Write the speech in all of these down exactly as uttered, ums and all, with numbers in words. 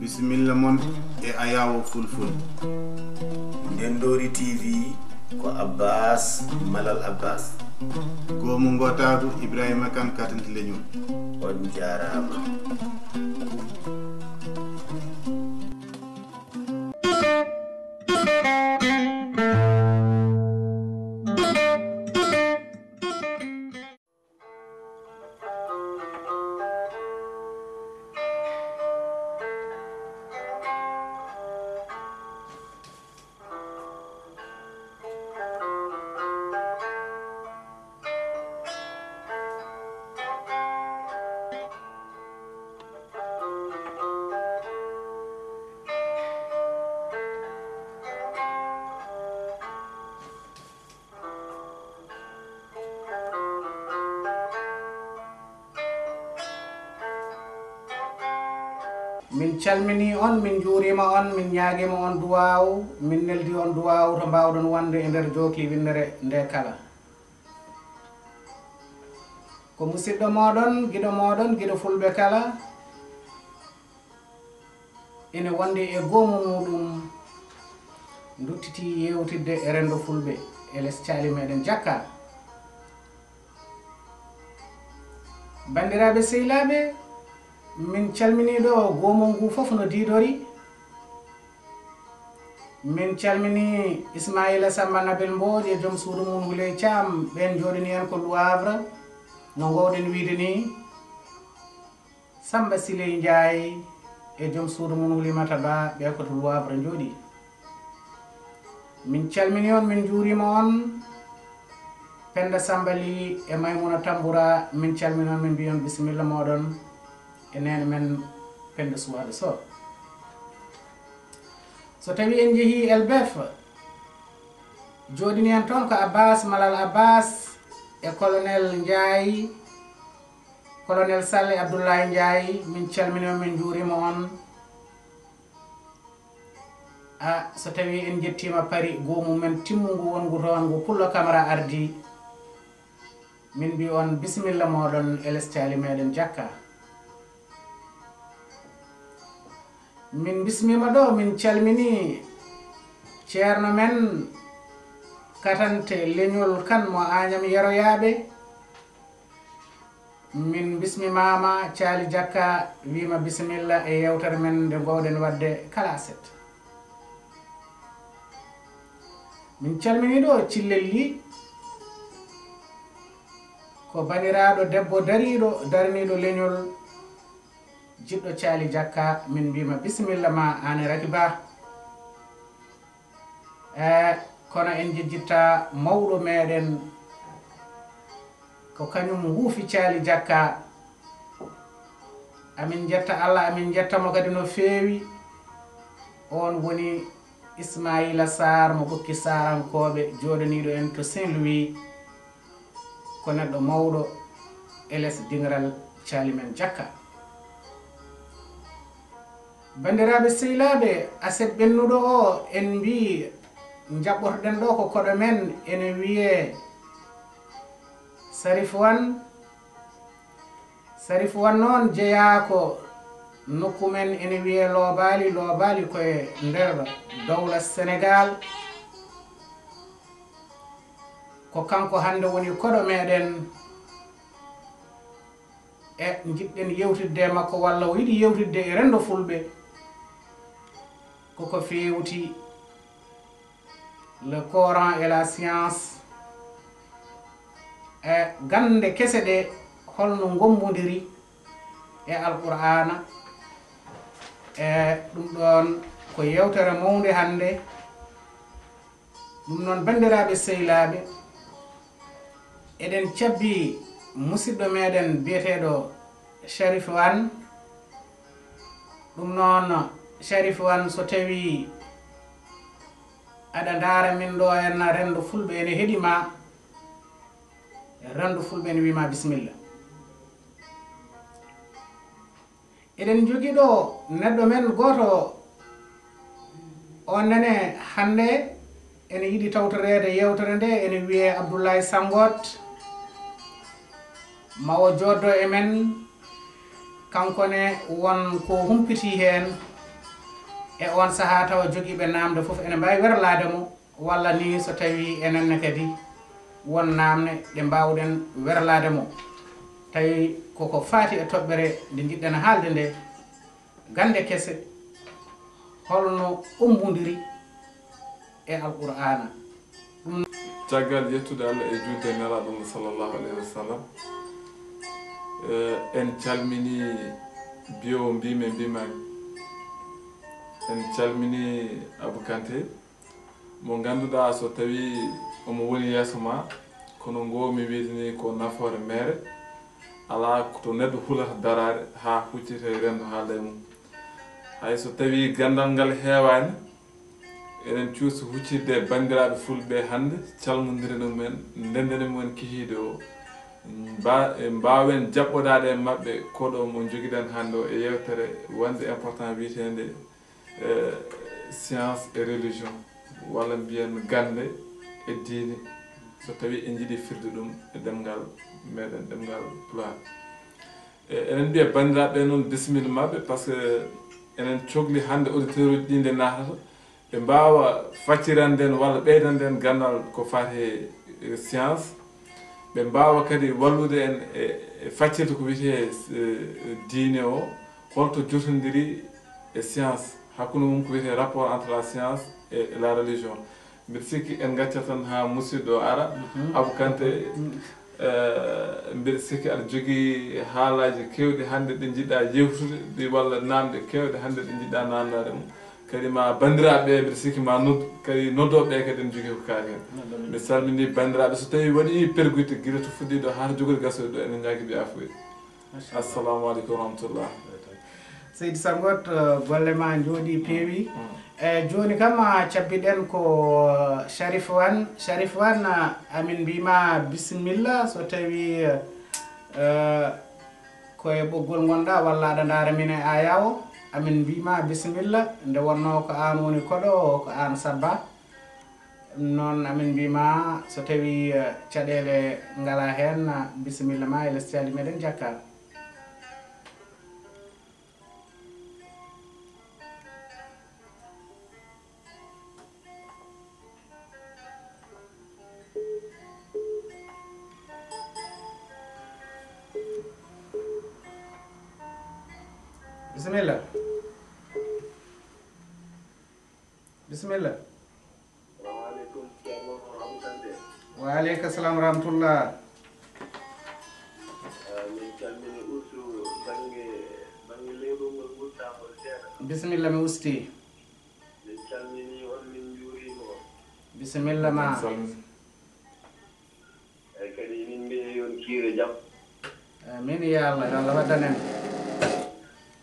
Bisimilla mon e Ayaawo Fulful. Ndenndoori T V ko Abbas Malal Abbas. Goomu ngootaagu Ibrahima Kan Katante Leñol. On njaaraama. Min calminii on, min njuuriima on, min ñaagiima on duwaawu, min neldii on duwaawu to mbaawɗon wonde e nder jooki winndere nde kala. Ko musidɗo mooɗon, giɗo mooɗon, giɗo fulɓe kala, ene wondi e goomu muuɗum, nduttitii yeewtidde e renndo fulɓe e les caali meɗen Jakka. Banndiraaɓe sehilaaɓe, min calminii ɗo goomu ngu fof no diidori. Min calminii Ismaila Samba Nabil Mbooƴ e joom suudu mum Huley Caam, ɓeen njooɗinii en ko Le Havre, no ngoowɗen wiyde nii. Samba Siley Njaay e joom suudu mum Hulimata Ba, ɓe ko to Le Havre njooɗii. Min calminii on, min njuuriima on. Penda Samba Ly e Maymuna Tambura, min calminii on, min mbiyi on bisimilla mooɗon e neene men Penda Suwaaɗo Sow. So tawii en njehii L B F, jooɗinii en toon ko Abbas Malal Abbas e Colonel Njaay, Colonel Sall e Abdoulaye Njaay, min calminii on, min njuuriima on. A, so tawii en njettiima Paris, goomu men timmungu wonngu toon, ngu Pullo Kamara ardii, min mbiyi on bisimilla mooɗon e les caali meɗen Jakka. Min bismiima ɗo, min calminii ceerno men Katante Leñol Kan mo Añam Yeroyaaɓe. Min bismimaama, Caali Jakka wiima bisimilla e yeewtere men nde ngoowɗen waɗde kala aset. Min calminii ɗo Cillel Ly, ko baniraaɗo debbo dariiɗo, daraniiɗo leñol, jiɗɗo Caali Jakka, min mbiima bisimilla ma, aan e Rakiba. E, kono en njejjittaa mawɗo meɗen, ko kañum wuufi Caali Jakka. Amin njetta Allah, amin njetta mo kadi no feewi. On woni Ismaila Sarr mo Ɓokki Sarankooɓe, jooɗaniiɗo en to Saint-Louis. Ko neɗɗo mawɗo e les diŋral Caali men Jakka. Banndiraaɓe sehilaaɓe, aset ɓennuɗo o, en mbii njaɓɓotoɗen ɗo ko koɗo men ene wiyee Sarif Wan. Sarif Wan noon jeyaa ko nokku men ene wiyee Loobaali, Loobaali ko e nder dowla Senegaal. Ko kanko hannde woni koɗo meɗen. E njiɗɗen yewtidde e makko, walla o yiɗi yewtidde e renndo fulɓe, koko feewti le Coran et la science, e gannde kese ɗe, holno ngombondiri e Alqur'aana. E ɗum ɗoon ko yewtere mawnde hannde. Ɗum noon, banndiraaɓe sehilaaɓe, eɗen cabbi musidɗo meɗen biyeteeɗo Sharif Anne. Ɗum noon, Sharif Anne, so tawii aɗa ndaara min ɗo, en renndo fulɓe ene heɗi ma, renndo fulɓe ene wii ma bisimilla. Eɗen njogii ɗo neɗɗo men gooto, on nene hannde ene yiɗi tawtoreede yeewtere nde, ene wiyee Abdoulaye Sangot. Ma o jooddo e men, kanko ne won ko humpitii heen. E oon sahaa tawa jogiiɓe naamnde fof ene mbaawi werlaade mo, walla nii so tawii enen ne kadi won naamne ɗe mbaawɗen werlaade mo. Tawi koko faati e toɓɓere nde njiɗɗen haalde nde, gannde kese, holno ummbondiri e Alqur'aana. Ɗum Caggal yettude Allah e juulde e Nelaaɗo mum sallallahu alayhi wa sallam, eh, en calminii biyo mbiimi e mbiimaani. En calminii Abou Kanté, mo ngannduɗaa so tawii omo woni yeeso ma, kono ngoomi wiide ni ko nafoore meere, alaa ko to neɗɗo hulata daraade haa huccita e renndo haalda e mum. Hay so tawii ganndal ngal heewaani, eɗen cuusa huccidde e banndiraaɓe fulɓe hannde, calmondira ɗumen, ndenndina mumen kihiiɗe o, mba-, mbaawen jaɓɓodaade e maɓɓe koɗo mo njogiɗen hannde o e yeewtere wonde important wiyeteende, eh, science et religion, walla mbiyen gannde e diine, so tawii en njiɗi firde ɗum e ɗemngal meɗen, ɗemngal Pulaar. E, eɗen mbiya banndiraaɓe noon, bisimilla maɓɓe, par ce que eɗen cokli hannde auditeur uji ɗi nde naatata, ɓe mbaawa faccirande en walla ɓeydande en ganndal ko faati e, e science. Ɓe mbaawa kadi wallude en e, e faccirde ko wiyetee, e, diine o, holto jotondiri e science, hakkunde mum ko wiyetee rapport entre la science et la religion. Mbiɗa sikki en ngaccat tan haa musidɗo o ara. Mhm. Abou Kanté, mhm, eh, mbiɗa sikki aɗa jogii haalaaji keewɗi hannde ɗi njiɗɗaa yewtude, ɗi walla naamɗe keewɗe hannde ɗe njiɗɗaa naamndaade mo. Kadi ma banndiraaɓe ɓe, mbiɗa sikki ma nod-, kadi noddooɓe ɓe kadi ene njogii ko kaali heen. Mi salminii banndiraaɓe, so tawii waɗii pergude gila to fuɗɗii ɗo haa to jogori gasoyde ɗo, ene ñaagi mbiya afuye. Machallah. Assalamu aleykum wa rahmatullah. Seydi Sangot, eh, golle ma njooɗi, peewi. Mm. Eh, jooni kam, ah, cabbiɗen ko, eh, Sharif Wan. Sharif Wan, ah, amin mbiima bisimilla so tawi, eh, ko e ɓoggol ngonɗa walla aɗa ndaara min e aya o. Amin mbiima bisimilla, nde wonno ko an woni koɗo, ko an sabba. Ɗum noon, amin mbiima so tawi, eh, caɗeele ngala heen, ah, bisimilla ma e lestiyaali meɗen Jakka. Bisimilla. Bisimilla. Salamu aleykum, Ceerno Abou Kanté. Wa aleyka salam wa rahmatullah. Eh, min calmini ustu bannge, bannge leyɗo ngol ngurtangol seeɗa. Bisimilla, mi usti. Min calmini on, min njuurima on. Bisimilla ma. Min calmini. Eyi, kadi min mbiya yo on kiire jam. Amin ya Allah, yo Allah waddan en.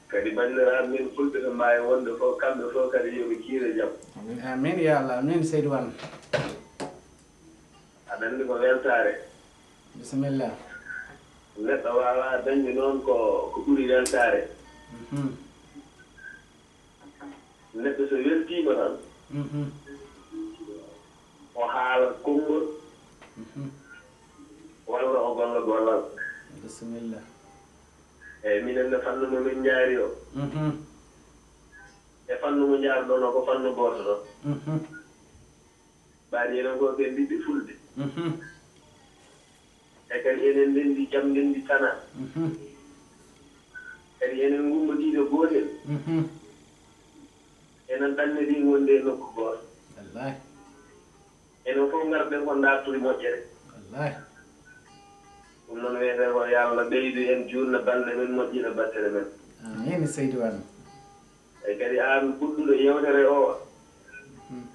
Kadi banndiraaɓe men fulɓe to mbaawi wonde fof, kamɓe fof kadi yo ɓe kiire jam. Amin ya Allah, amin seydi Wan. Aɗa anndi ko weltaare. Bisimilla. Neɗɗo waawaa dañde noon ko, ko ɓuri weltaare. Mhm. Neɗɗo so weltiima tan, mhm, o haala konngol, mhm, walla o golla gollal. Bisimilla. Eyi, minen ne fannu mo min njaari o. Mhm. E fannu mo njaarɗon o ko fannu gooto tan. Mhm. Mbaadi enen ko ɓen ɓiɓɓe fulɓe. Mhm. E kadi enen ndenndi jam, ndenndi tana. Mhm. Kadi enen ngummotiiɓe gootel. Mhm. Enen ɗanniri wonde e nokku gooto. Wallahi. Enen fof ngarɗen ko ndartude moƴƴere. Wallahi. Ɗum noon wiyeten ko yo Allah ɓeydu en, juutna balɗe men, moƴƴina battere men. Amin, seydi Wan. E kadi aan puɗɗuɗo yeewtere o, hmm,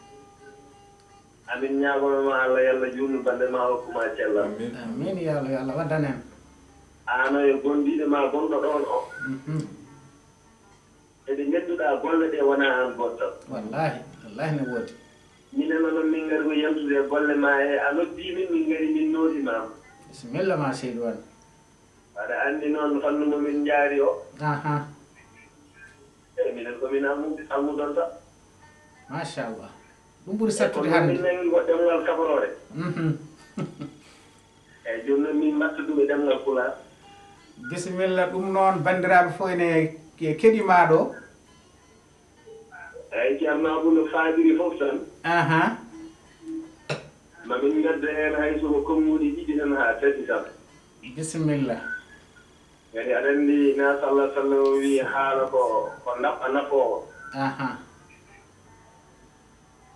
amin ñaagono ma Allah, yo Allah juutnu balɗe ma, hokku ma cellal. Amin. Amin ya Allah, yo Allah waddan en. Aan e gondiiɗo ma gonɗo ɗoon o. Mhm. Eɗe ngannduɗaa golle ɗe wonaa aan gooto tan. Wallahi, wallahi ne woodi. Minen noon min ngari ko yaltude e golle ma he, a noddii min, min ngari min nootimaama. Bisimilla ma seydi Wan. Aɗa anndi noon fannu mo min njaari o. Aha. Eyi, minen ko min ammu-, ammudon tan. Machallah. Ɗum ɓuri sattude hannde. Eyi, ko min nangi ko ɗemngal safroore. Mhm. Eyi, jooni noon min mbatta ɗum e ɗemngal Pulaar. Bisimilla, ɗum noon banndiraaɓe fof ene ke-, keɗii ma ɗo. Ay, Ceerno Abou, no faabiri fof tan, aha, ma min ngadda heen hay so ko konnguɗi ɗiɗi tan haa tati tan. Bisimilla. Kadi aɗa anndi, na sallah sallam o wii haala ko, ko ndaɓɓa nafoowo. Aha.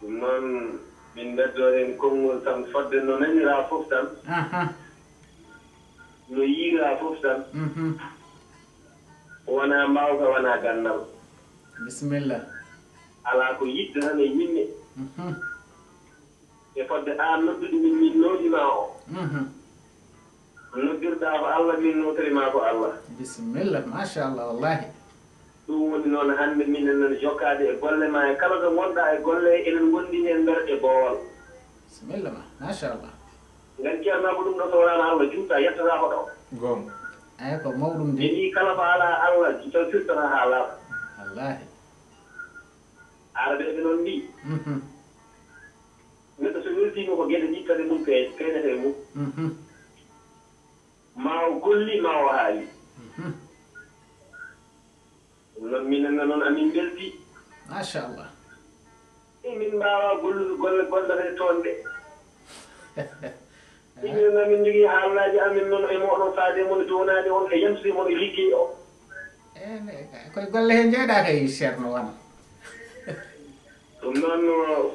Ɗum noon, min mbeddoo heen konngol tan, fodde no naniraa fof tan, aha, no yiiraa fof tan, mhm, wonaa mbaawka, wonaa ganndal. Bisimilla. Alaa ko yiɗde tan e yimɓe. Mhm. E fodde aan noddude min, min noodi ma o. Mhm. Noddirɗaa ko Allah, min nootori ma ko Allah. Bisimilla, machallah, wallahi. Ɗum woni noon hannde minen nana jokkaade e golle ma, e kala ɗo ngonɗaa e golle, eɗen ngondi heen nder e boowal. Bisimilla ma, machallah. Ngam Ceerno ko ɗum ɗo so wonaano Allah juuttaa, yettataa ko ɗo. Goonga. Eey, ko mawɗum de. Ɓe mbii kala ko alaa Allah, taw firtata haa laaɓa. Wallahi. Aarabeeɓe noon mbii, mhm, neɗɗo so weltiima ko geɗe ɗiɗi tan e mum pe-, peeñata e mum. Mhm. Ma o golli, ma o haali. Mhm. Ɗum noon, minen ne noon, amin mbeltii. Machallah. E min mbaawaa gollude golle gonɗe e toon ɗe. Minen ne, min njogii haalaaji amin noon e mooɗon, faade mon e duwanaade on, e yantude mon e liggey o. Eey, koye golle he njeeɗaa kay, Ceerno Wan. Ɗum noon,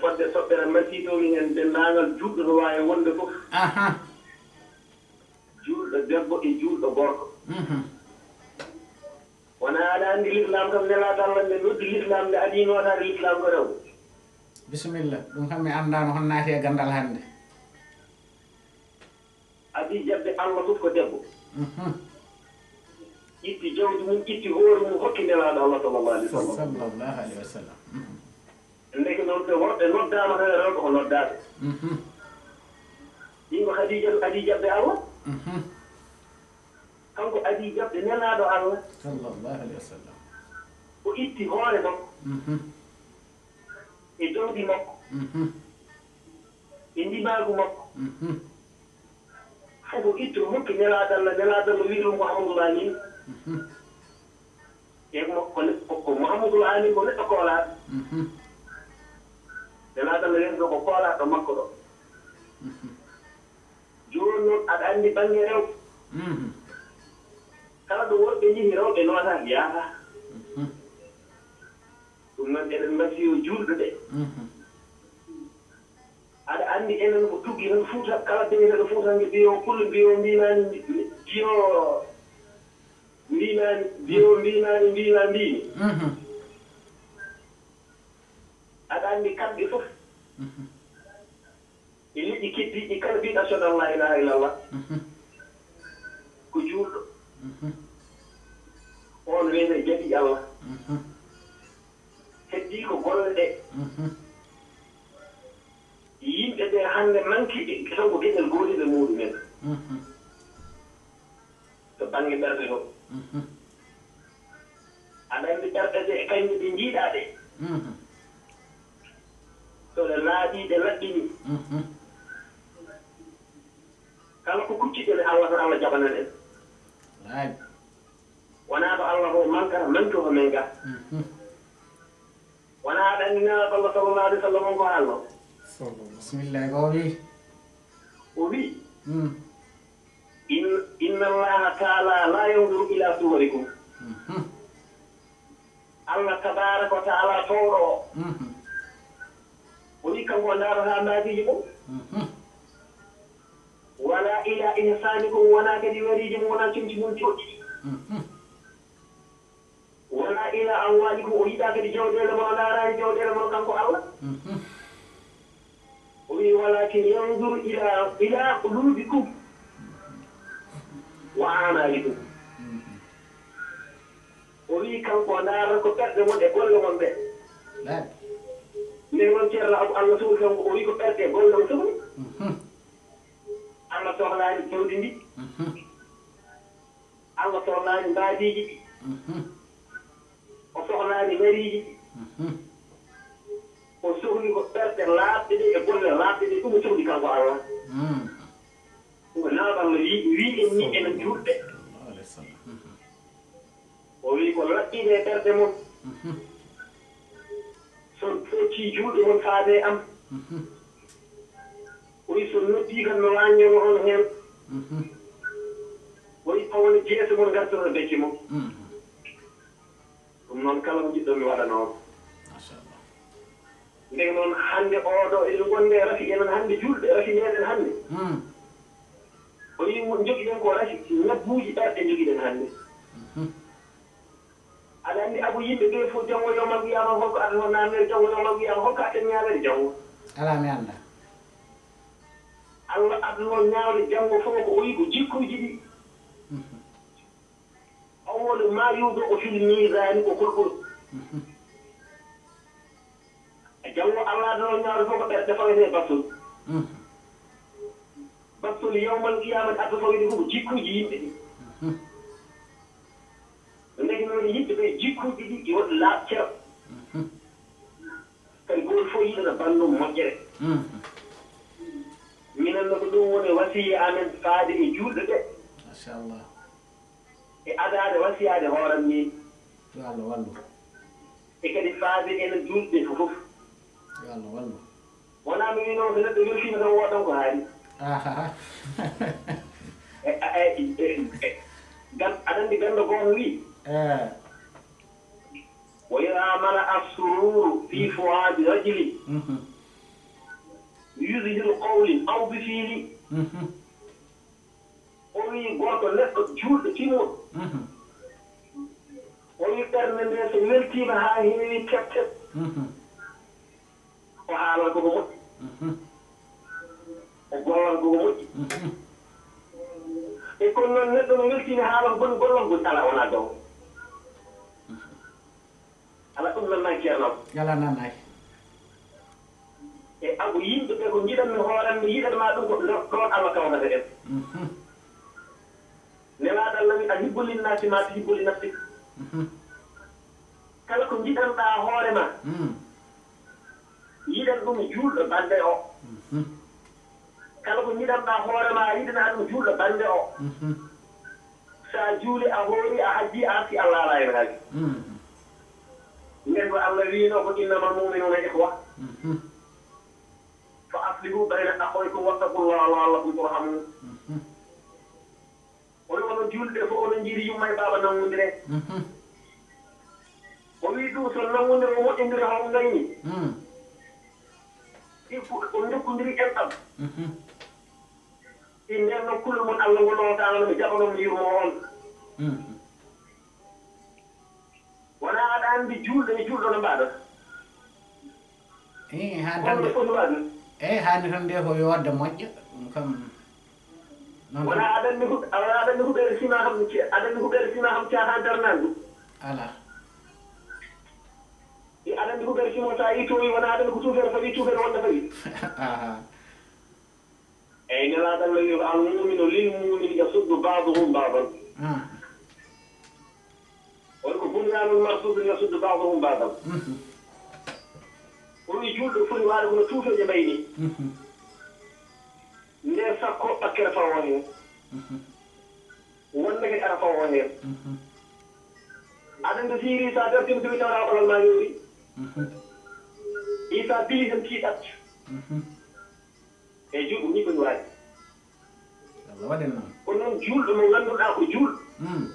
fodde toɓɓere masiitomi heen denndaangal juulɗo to waawi wonde fof. Aha. Juulɗo debbo e juulɗo gorko. Mhm. Wonaa aɗa anndi Lislaam kam, nelaaɗo Allah nde noddi Lislaam, nde adii nootaade Lislaam ko rewɓe. Bisimilla, ɗum kam mi anndaano hon naati e ganndal hannde. Adii jaɓde Allah fof ko debbo. Mhm. Itti jawdi mum, itti hoore mum, hokki nelaaɗo Allah sallallahu alayhi wa sallam. Sallallahu alayhi wa sallam. Mhm. Ndeke noon, so worɓe noddaama tan, rewɓe ko noddaaɓe. Mhm. Ɓiyngo Khadijatu adii jaɓde Allah. Mhm. Kanko adii jaɓde nelaaɗo Allah. Sallallahu alayhi wa sallam. O itti hoore makko. Mhm. E jawdi makko. Mhm. E ndimaagu makko. Mhm. Fof o itti, o hokki nelaaɗo Allah, nelaaɗo Allah wii ɗum Muhammadul Amin. Mhm. E mo-, ko ne-, ko, ko Muhammadul Amin ko neɗɗo koolaaɗo. Mhm. Nelaaɗo Allah wiyata ɗo ko koolaaɗo makko ɗo. Mhm. Jooni noon, aɗa anndi bannge rewɓe. Mhm. Kala ɗo worɓe njehi, rewɓe nootaaki, yaata. Mhm. Ɗum noon, eɗen mbasiyoo juulɓe ɓe. Mhm. Aɗa anndi enen ko tuggi tan Fuuta, kala dewiɗo Fuuta nge mbiyo pullo, mbiyo mbinaani, mbi-, mbi-, mbiyo mbinaani, mbiyo mbinaani, mbina mbimi. Mhm. Aɗa anndi kamɓe fof. Mhm. E leƴƴi keddiiɗi kala mbiɗo ashhadu an la ilaha illallah. Mhm. Ko juulɗo. Mhm. On reene jaɓi Allah. Mhm. Heddii ko golle ɗe. Mhm. Yimɓe ɓe hannde manki ɓe, ɓe tan ko geɗel gootel e muɗumen. Mhm. To bannge ɓerɗe to. Mhm. Aɗa anndi ɓerɗe ɗe, kañje ɗe njiiɗaa ɗe. Mhm. So ɗe laaɓii, ɗe laɓɓinii. Mhm. Kala ko kucciɗen e Allah tan, Allah jaɓanan en. Laaj. Wonaa ko Allah ko mankata, manki ko men ga. Mhm. Wonaa aɗa anndi Nelaaɗo Allah sallallahu alayhi wa sallam on ko haalno? Bismillah, ko o wi? O wi, mm, in-, inna Allaha taala la yanzuru ila suwarikum. Mhm. Allah tabaraka wa taala towɗo o. Mhm. O wi kanko o ndaarata mbaadiiji mum. Mhm. Wala ila ihsanikum, wonaa kadi wariiji mum, wonaa comci mum coɗɗi. Mhm. Wala ila amwalikum, o yiɗaa kadi jawɗeele mon, o ndaaraani jawɗeele mon kanko Allah. Mhm. O wi, walakin yanzuru ila, ila qulubikum wa amalikum. Mhm. O wi kanko o ndaarata ko ɓerɗe mon e golle mon ɗe. Laaj. Nden noon Ceerno Abu, Allah sohli kanko, o wi ko ɓerɗe e golle o sohli. Mhm. Allah sohlaani jawdi ndi. Mhm. Allah sohlaani mbaadiiji ɗi. Mhm. O sohlaani wariiji ɗi. Mhm. O sohli ko ɓerɗe laaɓɗe ɗe e golle laaɓɗe ɗe, ɗum o sohli kanko Allah. Mhm. Ɗum ko Nelaaɗo Allah wi, wi en ni enen juulɓe. Sallallahu alayhi wa sallam. Mhm. O wi ko laɓɓiɗe e ɓerɗe mon. Mhm. Juulɗo mon faade e am. O wi so noddii kam no waññono on heen. O wi taw woni jeese mon ngartoto becce mon. Ɗum noon kala ko njiɗɗon mi waɗanoo. Machallah. Ndeke noon hannde oɗo eɗen ngonde rafi enen hannde juulɓe rafi meɗen hannde. O wi mo njogiɗen ko rafi ñabbuuji ɓerɗe njogiɗen hannde. Aɗa anndi abu yimɓe ɓe fof janngo yowmal qiyama holko adano namere janngo yowmal qiyama holko atten ñaamere janngo. Ala mi annda. Allah adano ñaawde janngo fof ko o wi ko jikkuuji ɗi. Awwalu ma yudo o fil misani ko kulkul. Janngo Allah adano ñaawde fof ko ɓerɗe fawete e basol. Basol yowmal qiyama addo fawde fof ko jikkuuji yimɓe ɗi. Ndeke noon yimɓe ɓe jikkuuji ɗi yo laaɓ cer. Kadi gooto fof yiɗana banndum moƴƴere. Minen no ko ɗum woni wasiya amen faade e juulɓe ɓe. Machallah. E adaade wasiyaade hooram ni. Yo Allah wallu. E kadi faade enen juulɓe fof. Yo Allah wallu. Wonaa mi wiino so neɗɗo weltiima tan woodan ko haali. Ahaha. E, e, e, e, e, gan-, aɗa anndi ganndo gooto wii. Eh. Wa idaa mala assururu fi fuaadi rajuli. Mhm. Yuzhiru qawlin aw bi fiili. Mhm. O wii gorko neɗɗo juulɗo timmuɗo. Mhm. O wii ɓernde nde so weltiima haa heewi tep tep. Mhm. O haalata ko ko moƴƴi. Mhm. O gollata ko ko moƴƴi. Mhm. E kono noon neɗɗo no weltiini haala ko boni gollata ko boni alaa wonaa gaw. Ala ɗum nannaaki ceerno am. Ala nannaaki. E agu yimɓe ɓe ko njiɗanmi hooran mi yiɗan ma ɗum ko ɗo-, ɗoon Allah tawtata en. Mhm. Nelaaɗo Allah wi a hibbu linnaasi ma tuhibbu li nafsik. Mhm. Kala ko njiɗanɗaa hoore ma. Mhm. Yiɗan ɗum juulɗo bannde o. Mhm. Kala ko njiɗanɗaa hoore ma a yiɗana ɗum juulɗo bannde o. Mhm. So a juuli a hoori a hajji a arti Allah alaa heen haaju. Mhm. Nden ko Allah wiino ko innamal mu'minuna ikhwa. Mhm. Fa aslihu bayna akhawaykum wattaqullaha la'allakum turhamun. Mhm. O wi onon juulɓe fof onon njiiri yumma e baaba nanngondire. Mhm. O wi ɗum so nanngondire o moƴƴondire haw ngayni. Mhm. Ɗi fu-, o ndokkondiri enɗam. Mhm. Ɗi nden noon kulol mon Allah ngol on taala no mi jaɓanon mi yurmo on. Mhm. Wonaa aɗa anndi juulɗo e juulɗo no mbaɗata? Ii, haa kono darnde. No foti waɗde? Eey, haani tan nde ko yo waɗde moƴƴa. Ɗum kam, noon wonaa tan. Aɗa anndi hu-, wonaa aɗa anndi huɓeere sima kam, aɗa anndi huɓeere sima kam caataa darnandu? Alaa. E aɗa anndi huɓeere sima so a ittoyi, wonaa aɗa anndi ko tuufeere fawi, tuufeere wonde fawi? Ahaa. Eyi, Nelaaɗo Allah wi ko, "Al mu'minu lil mu'mini yasuddu ba'duhum ba'dan." Ah. Woni ko bunyaanun marsudun yasuddu ba'duhum ba'dan. Mhm. O wi juulɗo foti waade kono tuufeeje mbayi ni. Mhm. Nde sakko ɓakkere fawo heen. Mhm. Wonde kadi ara fawo heen. Mhm. Aɗa anndi so Iisa dartima tawi tawata ɓalal ma yoori. Mhm. Iisa bili tan tiiɗat. Mhm. E juulɗo ni ko waɗi. Allah waɗen noon. Ko noon juulɗo mo ngannduɗaa ko juulɗo. Hmm.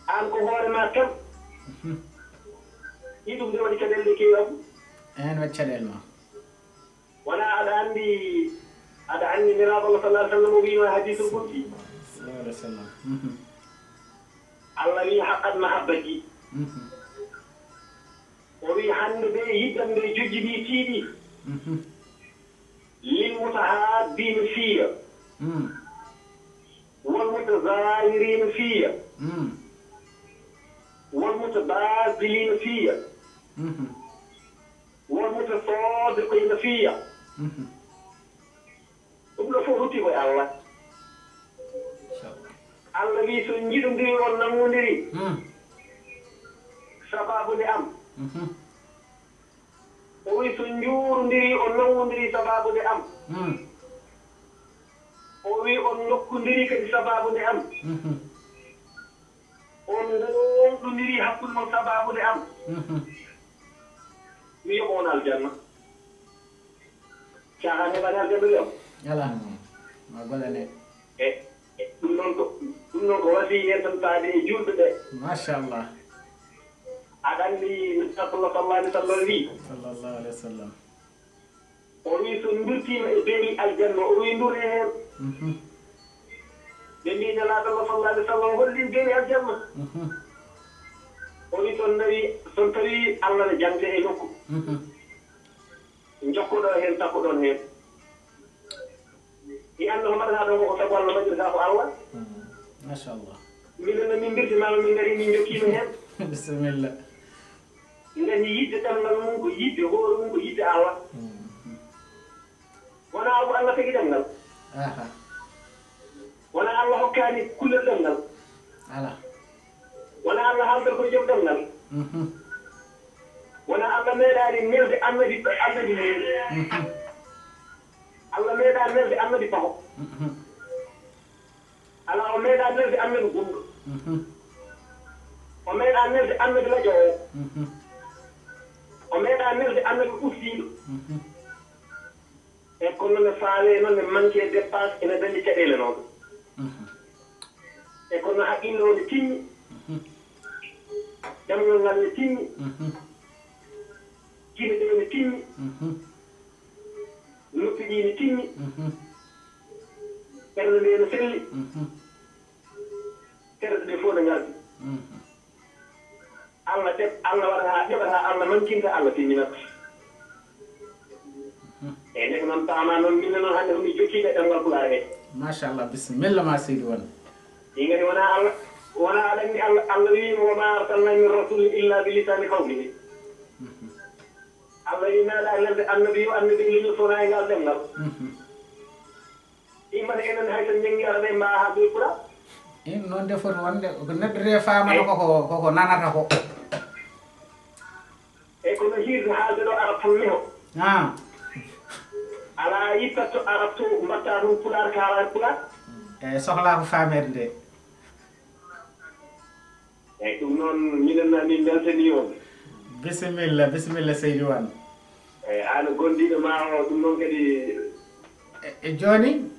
Aan ko hoore ma tan. Mhm. Ɗi ɗum de waɗi caɗeele ɗe keewi abu. Een waɗi caɗeele ma. Wonaa aɗa anndi, aɗa anndi Nelaaɗo Allah sallallahu alaihi wasallam o wiino e hadiisul qudsi. Sallallahu alaihi wasallam. Mhm. Allah wi haqqat mahabbati. Mhm. O wi hannde ɓe yiɗam nde jojjini tiiɗi. Mhm. Lil mutahabbina fiyya. Mm. Wal mutazawirina fiyya. Mm. Wal mutabazilina fiyya. Mhm. Wal mutasadiqina fiyya. Mhm. Ɗum ɗo fof rutti ko e Allah. Inchallah. Allah wi so njiɗondiri on nanngondiri. Hmm. Sababu nde am. Mhm. O wi so njuurondiri on nanngondiri sababu nde am. Hmm. O wi on nokkondiri kadi sababu nde am. Mhm. On ngoonɗondiri hakkunde mon sababu nde am. Mhm. Mi yoɓo on aljanna. Caaxaan heɓaani aljanna de am. Ala. Ma golle ne. E ɗum noon ko ɗum noon ko wasiyee tan faade e julɓe ɓe. Machallah. Aɗa anndi Nabi Allah sallallahu alaihi wasallam wi, sallallahu alaihi wasallam. O wi so ndurtiima e beeri aljanna o wi ndure heen. Ɓe mbi Nelaaɗo Allah sallallahu alaihi wasallam holli beeri aljanna. O wi son tawi son tawi Allah ne jangte e nokku. Jokkoɗon heen, takkoɗon heen. Mi annda ko mbaɗataa ɗon ko, ko sabu Allah majjirtaa ko Allah. Machallah. Minen no min mbirtimaama, min ngari min njokkiima heen. Bisimilla. Ngati yidde ɗemngal mum ko yidde hoore mum ko yidde Allah. Wonaa ko Allah tagi ɗemngal. Aha. Wonaa Allah hokkaani kullel ɗemngal. Ala. Wonaa Allah haalder ko joom ɗemngal. Wonaa Allah meeɗaani nelde annabi annabi mum. Allah meeɗaa nelde annabi paho. Alaa, o meeɗaa nelde annabi gumɗo. O meeɗaa nelde annabi laƴo o. O meeɗaa nelde annabi ustiiɗo. E kono no faawee noon ne manque dépense ene dañi caɗeele noon. E kono haqqille o ne timmi. Ɗemngal ngal ne timmi. Gine ɗe ne timmi. Noppi ɗi ne timmi. Ɓernde nde ne selli. Terɗe ɗe fof ne ngardi. Allah teɓ Allah waɗata haa ƴoɓata Allah mankinta Allah timminat. Eyyi nde ko noon paama noon minne noon hannde ko min jokkiiɓe ɗemngal pulaar he. Machallah, bisimilla ma seydi won. Ɗi ngari wona Allah wona aɗa anndi Allah Allah wiima wa ma arsalna min rasulin illa bi lisani qawmihi. Allah wi meeɗa nelde annabi yo annabi leñol sona e ngal ɗemngal. Immata enen hay so janngi ara ɓe mbaawa haalde pulaar. In noon de foti wonde ko neɗɗo de faamata koko koko nanata ko. Eyi kono hiirde haalde ɗo arab tan miho. Ah. Alaa yittatto arab to mbatta ɗum pulaar kaalaani pulaar. Eyi sohlaa ko faameede nde. Eyi ɗum noon minen na min mbeltanii on. Bisimilla bisimilla seydi wan. Eyi aan gondiiɗo ma o ɗum noon kadi. E jooni.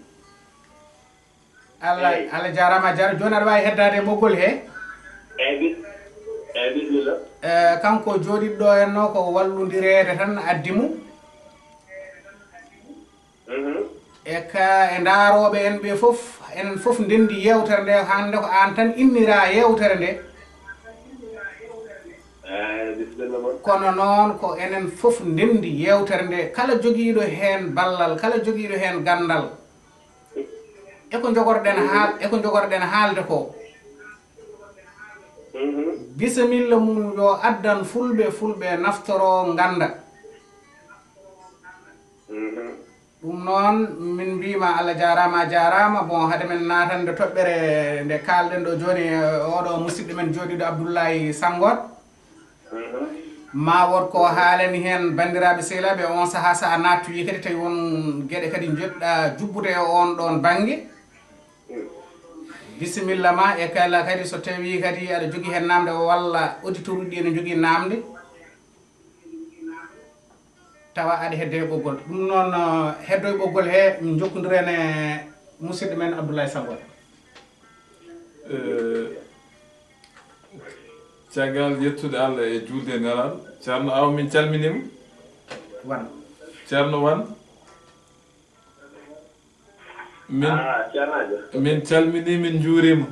Allah Allah jaaraama a jaara jooni aɗa waawi heddaade e ɓoggol he. Eyi bis eyi bisimilla. Kanko jooɗiɗo ɗo henno ko walludireede tan addi mo. E ka e ndaarooɓe en ɓe fof enen fof ndenndi yeewtere nde hannde ko aan tan inniraa yeewtere nde. Kono noon ko enen fof ndenndi yeewtere nde kala jogiiɗo heen ballal kala jogiiɗo heen ganndal. Eko njogorɗen haal eko njogorɗen haalde ko. Bisimilla mum yo addan fulɓe fulɓe naftoro ngannda. Ɗum noon min mbiima Allah jaaraama a jaaraama bon hade men naatande toɓɓere nde kaalɗen ɗo jooni oɗo musidɗo men jooɗiiɗo Abdullahi Sanngoot. Ma wood ko haalani heen banndiraaɓe sehilaaɓe e oon sahaa so a naattoyi kadi tawi won geɗe kadi njoɗɗa jubbude e oon ɗoon bannge. Bisimilla ma e kala kadi so tawii kadi aɗa jogii heen naamnde walla auditeur uji ɗi ene njogii naamnde. Tawa aɗa hedde e ɓoggol ɗum noon heddo e ɓoggol he min jokkondiren e musidɗo men Abdoulaye Sangoto. Caggal yettude Allah e juulde e nelaaɗo, Ceerno Aw min calminiima. Wan. Ceerno Wan. Min min calminii min njuuriima.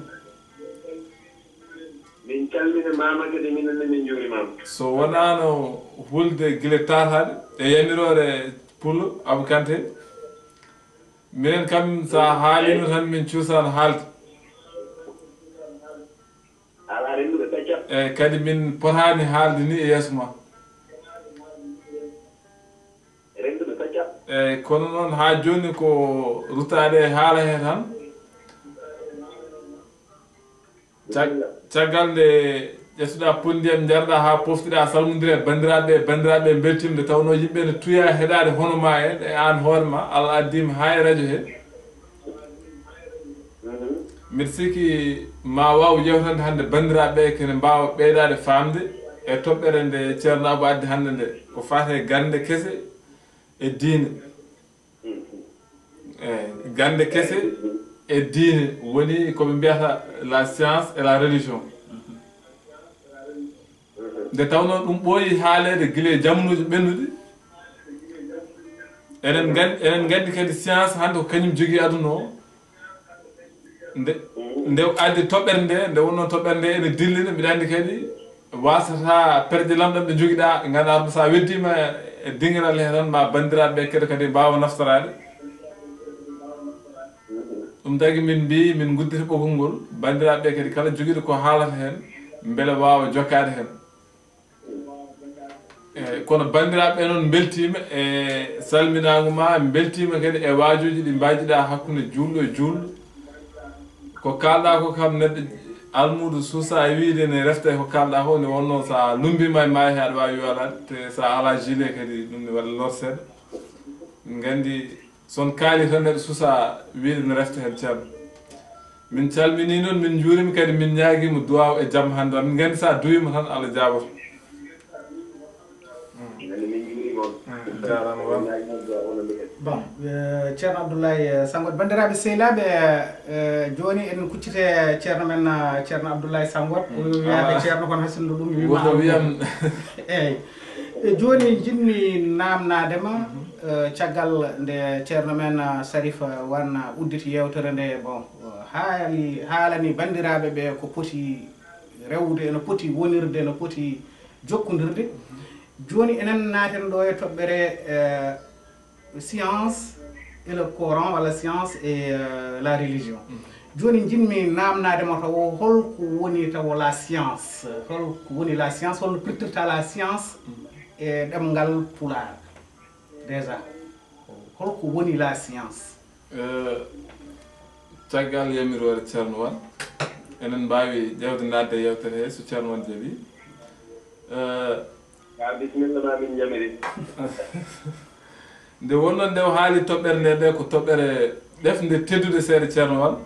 Min calmini maama kadi minen ne min njuurimaama. So wonaano hulde gila taataaɗe e yamiroore Pullo Abu Kante, minen kam so a haaliima tan min cuusaano haalde. Alaa rennduɓe peccat. Eey kadi min potaani haalde nii e yeeso maa. Rennduɓe peccat. Eey kono noon haa jooni ko ruttaade e haala hee tan. Caggal nde ƴettuɗaa poti ndiyam njarɗaa haa poftiɗaa salmondiraa e banndiraaɓe ɓee, banndiraaɓe ɓee mbeltiima nde tawnoo yimɓe ne tuyaa heɗaade hono maa en e aan hoore maa, Allah addii mi haa e rajo hee. Mbiɗa sikki ma waaw yeewtande hannde banndiraaɓe ɓee kene mbaawa ɓeydaade faamde E toɓɓere nde Ceerno Abou addi hannde nde, ko faati e gannde kese e diine. Eyi, gannde kese e diine woni ko ɓe mbiyata la science et la religion. Nde tawnoo ɗum ɓooyi haaleede gila e jamnuuji ɓennuɗi, eɗen ngan-, eɗen nganndi kadi science hannde ko kañum jogii aduna o. Nde, nde addi toɓɓere nde, nde wonnoo toɓɓere nde ene dillina, mbiɗa anndi kadi wasata perje lamɗam ɗe njogiɗaa, ngannduɗaa ɗum so a weddiima e dingiral he tan, ma banndiraaɓe ɓe keɗo kadi mbaawa naftoraade. Ɗum tagi min mbii, min nguddita ɓoggol ngol, banndiraaɓe ɓe kadi kala jogiiɗo ko haalata heen, mbele waawa jokkaade heen. Eyi, kono banndiraaɓe ɓe noon mbeltiima e salminaango ma, mbeltiima kadi e waajuuji ɗi mbaajiɗaa hakkunde juulɗo e juulɗo. Ko kaalɗaa ko kam neɗɗo almuudo suusaa e wiyde ne refta e ko kaalɗaa ko, nde wonnoo so a lummbiima e maayo he aɗa waawi yoolaade, te so a alaa gilet kadi ɗum ne waɗa lor seeɗa. Min nganndi so on kaali tan neɗɗo suusaa wiyde ne refta heen ceerno. Min calminii noon, min njuuriima kadi, min ñaagiima duwaaw e jam hannde o. Min nganndi so a duwiima tan Allah jaaboto. Min njuuriima on. Mm, jaaraama won. Bon, eh, Ceerno Abdoulaye, eh, Sangot. Banndiraaɓe sehilaaɓe, eh, jooni en kuccite Ceerno men, eh, Ceerno Abdoulaye Sangot. Mm. O wiyaaka Ceerno kono hasindu ɗum wiima Woto wiyam. Eeyi. E jooni njiɗmi naamnaade ma, eh, caggal nde Ceerno men, eh, Sarif, eh, Wan, eh, udditi yeewtere nde, bon, eh, haali, haalani banndiraaɓe ɓe ko poti rewde, no poti wonirde, no poti jokkondirde. Jooni enen naaten ɗo e toɓɓere, eh, science et le Coran, walla science et, euh, la religion. Jooni njiɗmi naamnaade mo tawo holko woni tawo la science, holko woni la science, holno pirtirta la science e ɗemngal Pulaar? Déjà, holko woni la science? Eh, caggal yamiroore Ceerno Wan, eɗen mbaawi ƴeewde naatde e yeewtere he so Ceerno Wan jaɓii. Eh, Ka bisimilla ma min ñamiri. Nde wonnoo nde o haali toɓɓere nde, nde ko toɓɓere ɗefnde teddude seeɗa Ceerno Wan.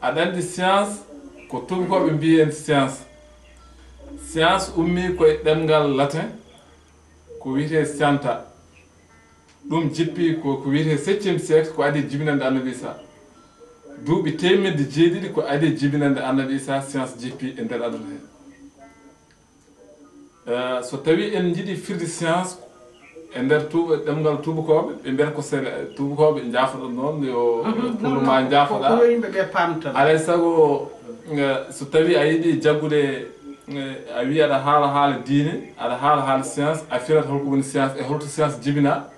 Aɗa anndi science ko tuubakooɓe mbiyi en science. Science ummii ko e ɗemngal latin, ko wiyetee scienta. Ɗum jippi ko, ko wiyetee septième siècle, ko adii jibinande Annabi Isa. Duuɓi teemedde jeeɗiɗi ko adii jibinande Annabi Isa, science jippi e nder aduna he. Eh, so tawii en njiɗi firde science e nder tu-, ɗemngal tuubakooɓe, ɓe mbiyata ko sele, tuubakooɓe njaafoɗon noon, yo, mhm, pullo non, ma non, ko, njaafoɗa. Ko yo yimɓe ɓe paam tan. Alay sago, eh, so tawii a yiɗi jaggude, eh, a wiyi aɗa haala haala diine, aɗa haala haala science, a firata holko woni science e holto science jibina,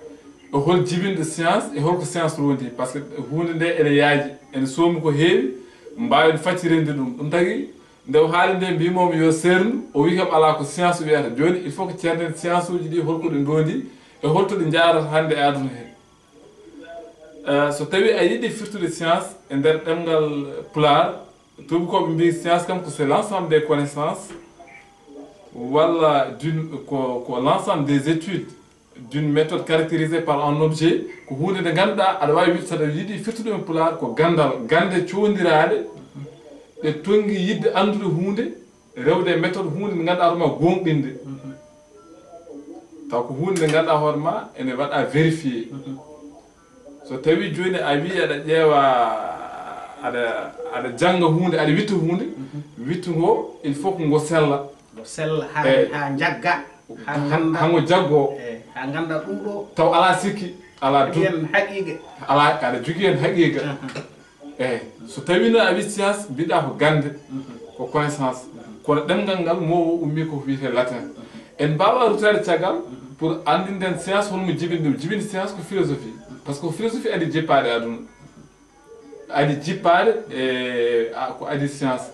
e hol jibinɗo science e holko science rondi. Par ce que huunde nde ene yaaji, ene soomi ko heewi, mbaawen faccirinde ɗum. Ɗum tagi, nde o haali nde, mbimoomi yo seerndu, o wi kam alaa ko science wiyata. Jooni, il faut que ceernen science uji ɗi, holko ɗi ndondi, e holto ɗi njaarata hannde e aduna he. Eh, so tawii a yiɗi firtude science e nder ɗemngal Pulaar, tuubakooɓe mbii science kam ko c'est l'ensemble des connaissances, walla d'une, ko, ko l'ensemble des études d'une méthode caractérisée par un objet, ko huunde nde ngannduɗaa aɗa waawi wiide, so aɗa yiɗi firtude ɗum e Pulaar, ko ganndal, gannde coondiraaɗe ɗe tonngi yiɗde anndude huunde, rewde e méthode huunde nde ngannduɗaa hoore ma gooŋɗinde. Taw ko huunde nde ngannduɗaa hoore ma ene waɗa vérifié. So tawii jooni a wii aɗa ƴeewa, aɗa, aɗa jannga huunde, aɗa witta huunde, wittu ngo, il faut que ngo sella. Ngo sella haa, eh, haa njagga, haa ngannda. Haa ngo jaggo. Eh, haa ngannda ɗum ɗo. Taw alaa sikki, alaa doute. Aɗa jogii heen haqiiqa. Alaa, aɗa jogii heen haqiiqa. Mhm. Eyi, so tawii noon a wii science, mbiɗa ko gannde, ko connaissance. Kono ɗemngal ngal, mo o ummii ko wiyetee latin. En mbaawaa ruttaade caggal pour anndinden science, holmo jibini ɗum. Jibini science ko philosophie. Par ce que ko philosophie adii jippaade aduna. Adii jippaade e, a, ko adii science.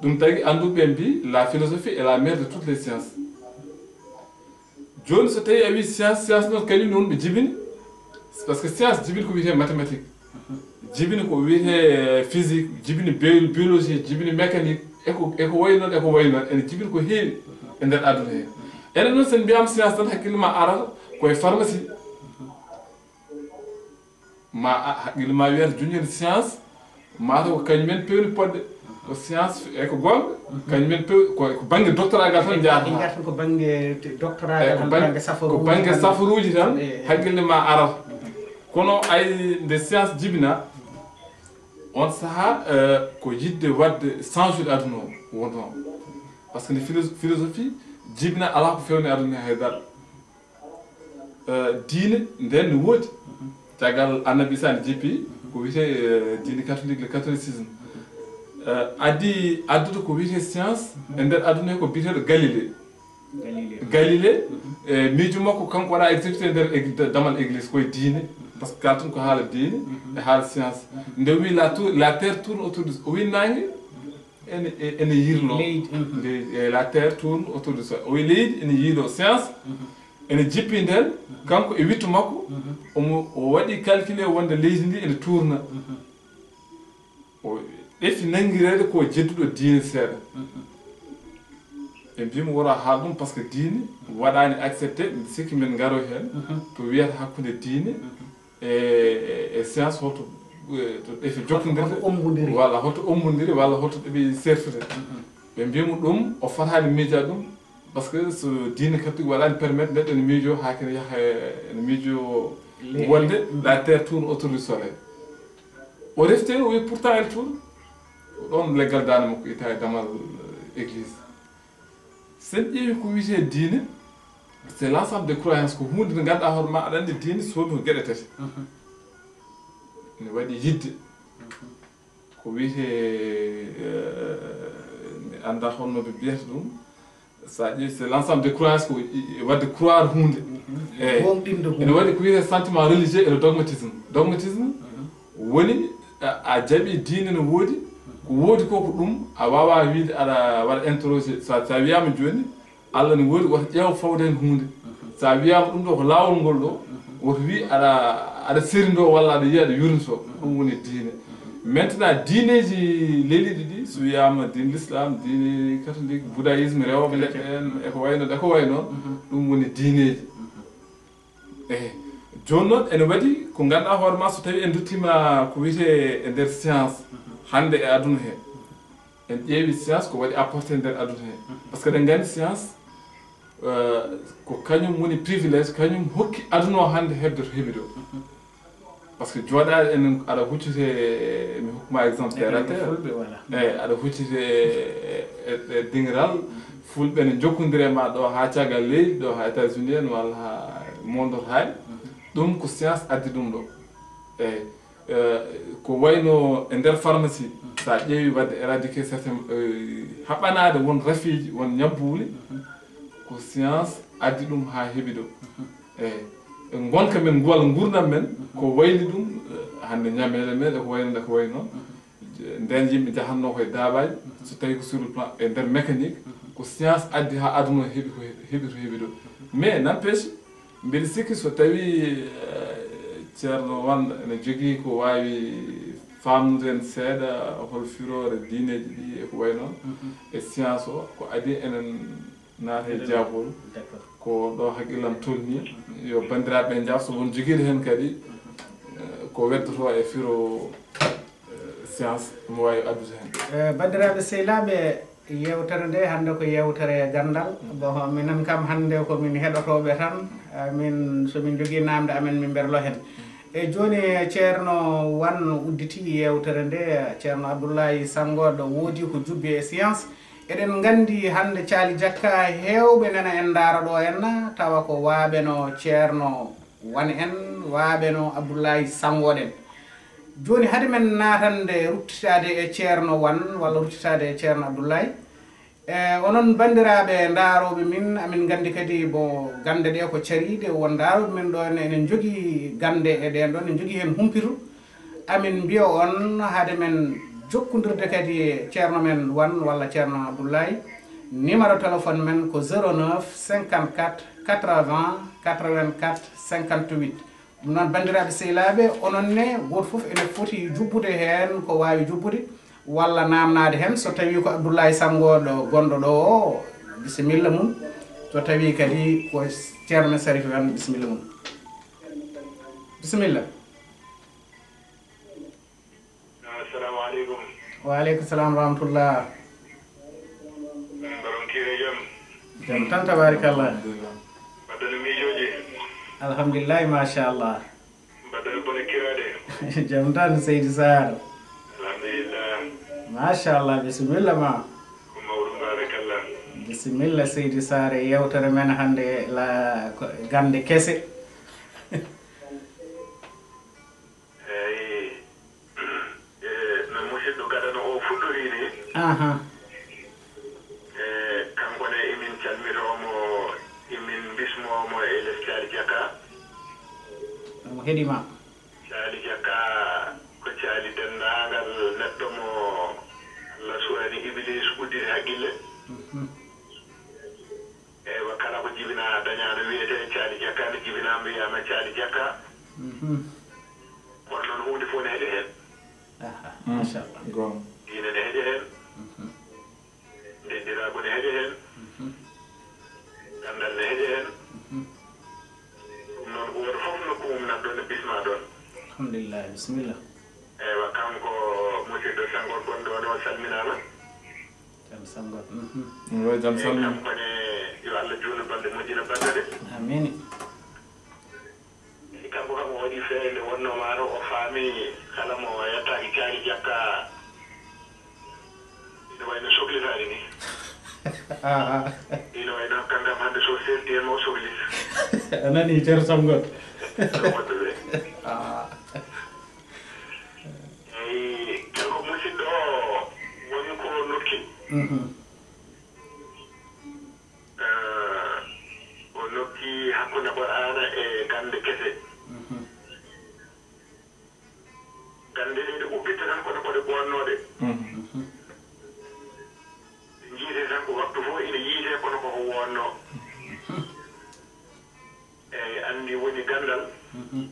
Ɗum tagi annduɓe mbii, la philosophie est la mère de toutes les sciences. Jooni, so tawii a wii science, science noon kañum ne woni ɓe jibini. Par ce que science jibini ko wiyetee mathématique. Jibini ko wiyetee physique, jibini bio-, biologie, jibini mécanique, e ko, e ko wayi noon, e ko wayi noon. Ene jibini ko heewi e nder aduna he. Enen noon, so en mbiyaama science tan, hakkille ma arata ko e pharmacie. Ma a, hakkille ma wiyata jooni en science, mataw ko kañum en pewni poɗɗe. Ko science e ko goonga, kañum en pe-, ko, ko bannge doctoragal tan njahata. Ɓe njahata ko bannge te-, doctoragal e ko tan, bannge, bannge ko safaruuji bannge tan, safaruuji tan, e, e. Haqqille ma arata. Kono ay nde science jibina, on saha, eh, ko yiɗde waɗde changer aduna o wonno. Parce que nde philo-, philosophie jibina alaa ko fewni aduna he hay dara. Eh, diine nden no woodi. Caggal Annabi Isa ne jippi ko wiyetee, eh, diine catholique, le catholicisme. Eh, addi addude ko wiyetee science e nder aduna he ko biyeteeɗo Galilée. Galilée. Galilée, eh, miijo makko kanko waɗa exécuté nder eg-, damal église koye diine. Parce que kalten ko haala diine e haala science. Nde o wi la tour, la terre tourne autour du, o wi naange ene, e-, ene yirlo. Leydi, mhm. Leydi, e la terre tourne autour du soleil. O wi leydi ene yiilo science, ene jippi nden, kanko e wittu makko, omo, o waɗi calculé wonde leydi ndi ene tourna. O ɗefi nanngireede ko jedduɗo diine seeɗa. Ɓe mbii mo wora haal ɗum parce que diine waɗaani accepté, mbiɗa sikki men ngaro heen, to wiyata hakkunde diine e, e, e science holto, e, to ɗefi jokkondirde, holto ombondiri. Walla holto ombondiri, walla holto ɗeɓi sertude. Ɓe mbii mo ɗum, o fotaani miijaade ɗum, parce que so diine catholique waɗaani permettre neɗɗo ene miijo, haa kene yaha e, ene miijo wonde la terre tourne autour du soleil. O refti, o wi pourtant elle tourne. Ko ɗoon leggal daande makko itta e damal, eh, église. Sen ƴeewi ko wiyetee diine, c'est l'ensemble des croyances, ko huunde nde ngannduɗaa hoore ma, aɗa anndi diine soomi ko geɗe tati. Ene waɗi yiɗde. Ko wiyetee, eh, mi anndaa holno ɓe mbiyata ɗum. So a ƴeewi, c'est l'ensemble des croyances ko i-, i-, waɗde croire huunde. Eeyi. Gooŋɗinde huunde. Ene waɗi ko wiyetee sentiment religieux e le dogmatisme. Dogmatisme woni a, a jaɓi diine no woodi, ko woodi ko ko ɗum, a waawaa wiyde aɗa waɗa interroger. So a, so a wiyaama jooni, Allah ne woodi, woto ƴeew fawde heen huunde. So a wiyaama ɗum ɗo ko laawol ngol ɗo, woto wii aɗa, aɗa serindoo walla aɗa yiya aɗa yurnitoo. Ɗum woni diine. Maintenant, diineeji leliiɗi ɗi, so wiyaama diine l'islam, diine catholique, bouddhisme, rewooɓe leɗɗe en, e ko wayi noon, e ko wayi noon, ɗum woni diineeji. Ehe. Jooni noon, ene waɗi ko ngannduɗaa hoore ma, so tawii en nduttiima ko wiyetee e nder science, hannde e aduna he, en ƴeewi science ko waɗi apporté nder aduna he. Parce que eɗen nganndi science, eh, ko kañum woni privilège, kañum hokki aduna o hannde heɓde to heɓi ɗo. Parce que jooɗaade en, aɗa huccite, mi hokkuma exemple, terre à terre. Fulɓe, voilà. Eyi, aɗa huccite e, e, e dingiral, Fulɓe ne njokkondiri e ma ɗo haa caggal leydi, ɗo haa États-Unis en, walla haa monde o haali. Ɗum ko science addi ɗum ɗo. Eyi, eh, ko wayno e nder pharmacie, so a ƴeewi waɗde éradiquer certains, eh, haɓanaade won rafiiji, won ñabbuuli, ko science addi ɗum haa heɓi ɗo. Eyi, e ngonka men, nguwal nguurndam men, ko wayli ɗum, eh, hannde ñameele men, e ko wayno, e ko wayno. Nden yimɓe njahatnoo koye daabaaji, so tawii ko sur le plan e nder mécanique, ko science addi haa aduna o heɓi ko he-, heɓi to heɓi ɗo. Mais n'empêche, mbiɗa sikki so tawii, eh, Ceerno Wan ene jogii ko waawi faamnude en seeɗa hol firoore diineeji ɗi e ko wayi noon, e science o, ko adii enen naata e jaabol. D'accord. Ko ɗo hakkillam tolni. Yo banndiraaɓe njaaf, so won jogiiɗo heen kadi, eh, ko weddotoo e firo, eh, science, omo waawi addude heen. Eh, banndiraaɓe sehilaaɓe, yeewtere nde hannde ko yeewtere ganndal. Bon, minen kam hannde ko min heɗotooɓe tan. Eh, min, so min njogii naamnde amen, min mberlo heen. E jooni, Ceerno Wan udditii yeewtere nde, Ceerno Abdullahi Sanngoɗo woodi ko jubbi e science. Eɗen nganndi hannde Caali Jakka heewɓe nana en ndaara ɗo en, tawa ko waaɓe no Ceerno Wan en, waaɓe no Abdullahi Sanngoɗo en. Jooni hade men naatande ruttitaade e Ceerno Wan walla ruttitaade e Ceerno Abdullahi, e onon banndiraaɓe ndaarooɓe min, amin nganndi kadi bon gannde ɗe ko cariiɗe, won ndaarooɓe min ɗo en ene njogii gannde e ɗeen ɗoon, ene njogii heen humpito. Amin mbiya on hade men jokkondirde kadi e ceerno men Wan walla ceerno Abdullahi. Numéro téléphone men ko zéro neuf cinquante-quatre quatre-vingts quatre-vingt-quatre cinquante-huit. Ɗum noon, banndiraaɓe sehilaaɓe, onon ne, gooto fof ene foti jubbude heen ko waawi jubbude walla naamnaade heen. So tawii ko Abdullahi Sanngoɗo gonɗo ɗo o, bisimilla mum. So tawii kadi ko ceerno men Sarif Wan, bisimilla mum. Bisimilla. Assalamu aleykum. Wa aleykum salam wa rahmatullah. Baron Kire jam. Jam tan, tabarakallah. Mbaɗɗon miijooji. Alhamdulillahi, machallah. Mbaɗɗon bone kiraade. Jam tan, Seydi Sarr. Alhamdulillah. Machallah, bisimilla ma. Ko mawɗum, barakallah. Bisimilla, Seydi Sarr, e yewtere men hannde la ko gannde kese. Eyi, e, no musidɗo gadano o fuɗɗori ni, aha, e, kanko ne emin calmitoo mo, emin mbismoo mo e les Caali Jakka. Omo heɗii ma. Caali Jakka ko caali denndaangal neɗɗo mo Allah suwani Ibiliisu udditi haqqille. Mhm. Eywa, kala ko jibinaa dañaa no wiyetee Caali Jakka, no jibinaa mbiyaama Caali Jakka. Mhm. Kono noon huunde fof ne heƴa heen. Aha, mm, machallah. Goonga. Diine ne heƴa heen. Mhm. Denɗiraagu ne heƴa heen. Mhm. Ganndal ne heƴa heen. Mhm. Ɗum noon, gooto fof nokku mum nan ɗoon, ne bismaa ɗoon. Alhamdulillah, bisimilla. Eywa, kanko musidɗo Sanngo gonɗo ɗo, o salminaama. Jam Sanngo. Mhm. Eywa, jam salmin. Kanko ne, yo Allah juutnu balɗe, moƴƴina balɗe ɗe. Amiin. Eyi, kanko kam o waɗi feere nde wonnoo maa taw o faami kala mo yettaaki Caali Jakka, ina wayi no soklitaade ni. Aha. Ina wayi noon kankam hannde so selti heen ma o soklit. A nanii, Ceerno Sanngo. Ko woɗɗude. Ah. Eyi, kanko musidɗo o woni ko nokki. Mhm. Eh, o nokki hakkunde Qur'aana e gannde kese. Mhm. Gannde ɗe, ɗe ubbitta tan kono ko ɗe ɓoonnooɗe. Mhm. Ɗe njiyetee tan ko waktu fof ina yiyetee kono koko woonnoo. Mhm. Eyi, anndi woni ganndal. Mhm.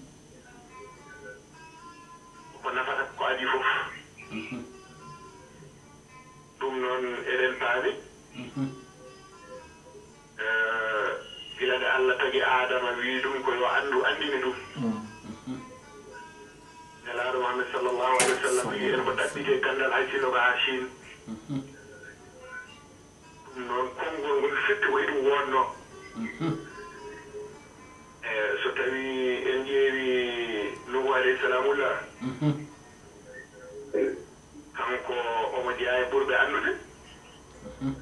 Ko nafata ko adii fof. Mhm. Ɗum noon eɗen paami. Mhm. Eh, gila nde Allah tagi Aadama, wii ɗum ko yo anndu, anndine ɗum. Mhm. Nelaaɗo Muhammad sallallahu alaihi wa sallam wii en ko ɗaɓɓite ganndal hay sinno ko haa Chine. Mhm. Ɗum noon, konngol ngol firti ko e ɗum wonnoo. Mhm. E so tawii en ƴeewii Nuuhu alayhi salamullah, mhm, kanko omo jeyaa e ɓurɓe anndude. Mhm.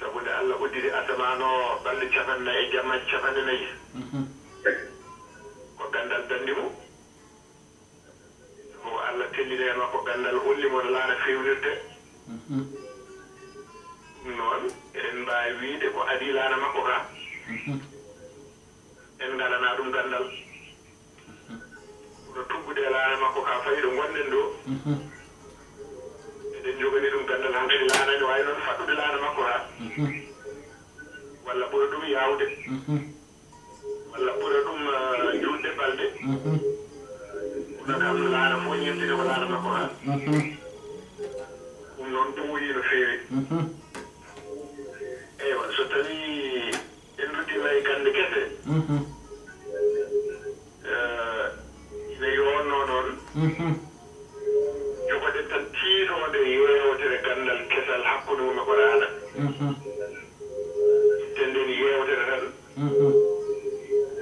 Sabu nde Allah udditi asamaan o balɗe capanɗe nayi e jammaaji capanɗe nayi, mhm, ko ganndal danndi mo. Ko Allah tellini e makko ganndal, holli mo no laana feewnirtee. Mhm. Ɗum noon, eɗen mbaawi wiyde ko adii laana makko ka. Mhm. En ngalanaa ɗum ganndal. Mhm. Kono tuggude e laana makko ka, fayi ɗo ngonɗen ɗo. Mhm. Eɗen njoganii ɗum ganndal, hankadi laana ne waawi noon faɗɗude laana makko ka. Mhm. Walla ɓura ɗum yaawde. Mhm. Walla ɓura ɗum, eh, juutde balɗe. Mhm. Kono kam, laana fof ñemtini ko laana makko haa. Mhm. Ɗum noon ɓooyi no feewi. Mhm. Eywa, so tawii en nduttiima e gannde kese, mhm, eh, ina yooɗnoo noon, mhm, jogoɗen tan tiitoonde yeewtere ganndal kesal hakkunde mum e Qur'aana. Mhm. Itten ndeen yeewtere tan, mhm,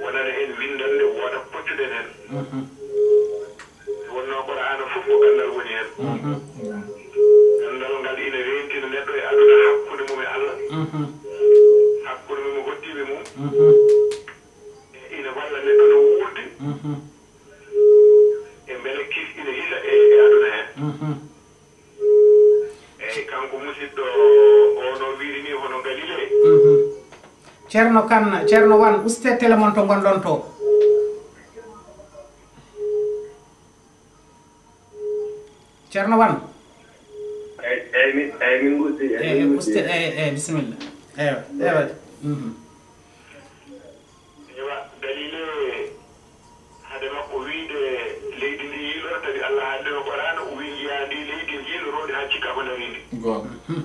wonana en winndannde, wooda koccuɗen heen. Mhm. Nde wonnoo Qur'aana fof ko ganndal woni heen. Mhm. Ganndal ngal ina reentina neɗɗo e aduna hakkunde mum e Allah, mhm, hakkunde mum e hoddiiɓe mum. Mhm. E ina walla neɗɗo no wuurde. Mhm. E mbele kis ina hisa e, e aduna heen. Mhm. Eyi, kanko musidɗo o no wiiri ni, hono Galile. Mhm. Ceerno Kan, Ceerno Wan, uste télé mon to ngonɗon to. Ceerno Wan. Eyi, eyi, min, eyi, min usti, eyi, eyi, min usti. Uste, eyi, eyi, bisimilla. Ewa, ewa. Mhm. Ewa, Galile, hade makko wiide leydi ndi yiilora, tawi Allah haalde no Qur'aana, o wii njiyaa ndi leydi, njiiloroo ndi haa cikka ko ndarii ndi. Goonga. Mhm.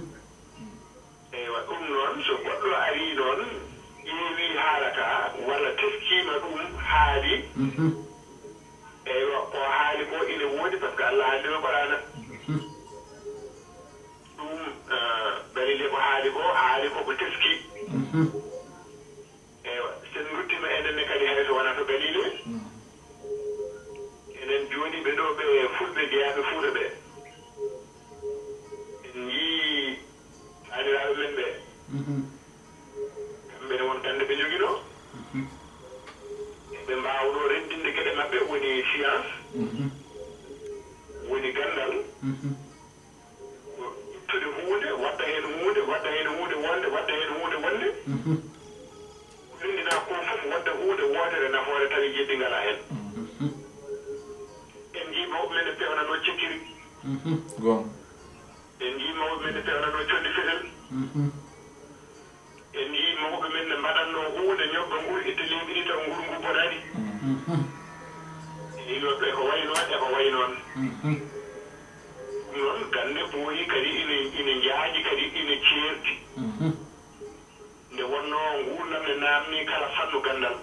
Eywa, ɗum noon, so goɗɗo arii noon, ƴeewii haala ka, walla teskiima ɗum, haali, mhm, eywa, ko haali ko ina woodi, par ce que Allah haaldi no Qur'aana. Mhm. Eywa, sen ruttima enen ne kadi, hay so wona to Galile. Enen jooɗiiɓe ɗo, ɓe fulɓe jeyaaɓe Fuuta ɓe, en njii taaniraaɓe men ɓe. Kamɓe ne won gannde ɓe njoginoo. Eɓe mbaawno renndinde geɗe maɓɓe, woni science, woni ganndal. Ko ittude huunde, waɗda heen huunde, waɗda heen huunde wonde, waɗda heen huunde wonde. Ko renndinaa ko fof, waɗda huunde wootere nafoore, tawi jeddi ngalaa heen. En njii mawɓe men ne peewnanoo cekkiri. Goonga. En njii mawɓe men ne peewnanoo conndi fetel. En njii mawɓe men ne mbaɗatnoo huunde, ñogga nguur, itta leydi ndi, taw nguur ngu bonaani. Eywa, ɓe ko wayi noon, e ko wayi noon. Ɗum noon, gannde ɓooyi kadi ine, ine njaaji kadi, ine ceerti. Nde wonnoo nguurndam ne naamnii kala fannu ganndal.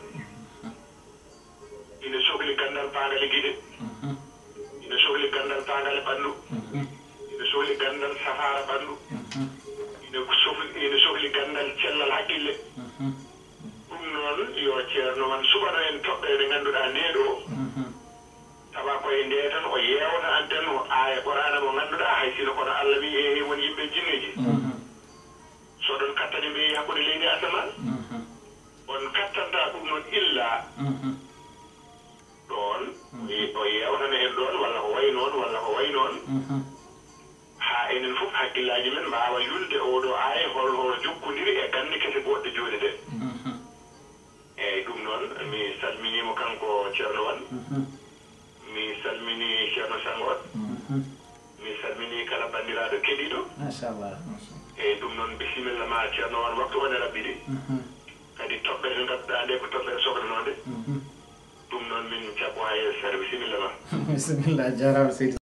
Ine sokli ganndal paangal e gide. Ine sokli ganndal paangal e ɓanndu. Ine sokli ganndal safaara ɓanndu. Ine sokli, ine sokli ganndal cellal haqqille. Ɗum noon, yo Ceerno Wan suɓano en toɓɓere nde ngannduɗaa ndee ɗoo. Tawa ko e ndee tan o yeewata en tan, o aaya Quraana mo ngannduɗaa, hay sino kono Alla wiyi, eehey, won yimɓe jinneeji. So oɗon kattani mbeeyi hakkunde leydi e asamaan, on kattantaa ɗum noon illa. Ɗoon, o ye-, o yeewnana en ɗoon, walla ko wayi noon, walla ko wayi noon. Haa enen fof hakkillaaji men mbaawa yulde oo ɗoo aaya, hol, hol jokkondiri e gannde kese goɗɗe jooɗi ɗe. Eeyi, ɗum noon, mi salminii mo kanko Ceerno Wan. Mi salminii Ceerno Sanngoot. Mi salminii kala banndiraaɗo keɗiiɗo. Machallah. Eeyi, ɗum noon, bisimilla ma, Ceerno Wan, waktu o ne raɓɓiɗi. Kadi toɓɓere nde ngannduɗaa nde ko toɓɓere soklanoonde. Ɗum noon, min cabbo haa yeeso seeɗa. Bisimilla ma. Bisimilla, a jaaraama, seydi.